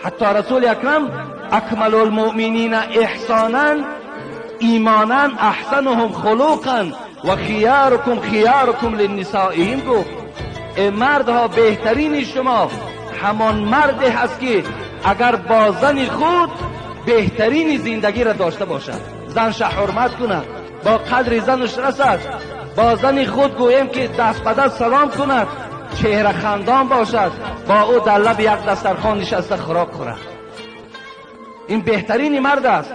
Ҳатто Расули Акрам акмал المؤمنین احسانا ایمانا احسنهم خلقا و خیارکم خیارکم للنسائهم گفت ای مردها، بهترین شما همان مرد هست که اگر با زن خود بهترین زندگی را داشته باشد، زنش حرمت کند، با قدر زنش رسد، با زن خود گوییم که دست به دست سلام کند، چهره خندان باشد، با او در لب یک دسترخوان نشسته خوراک خورد. این بهترین مرد است.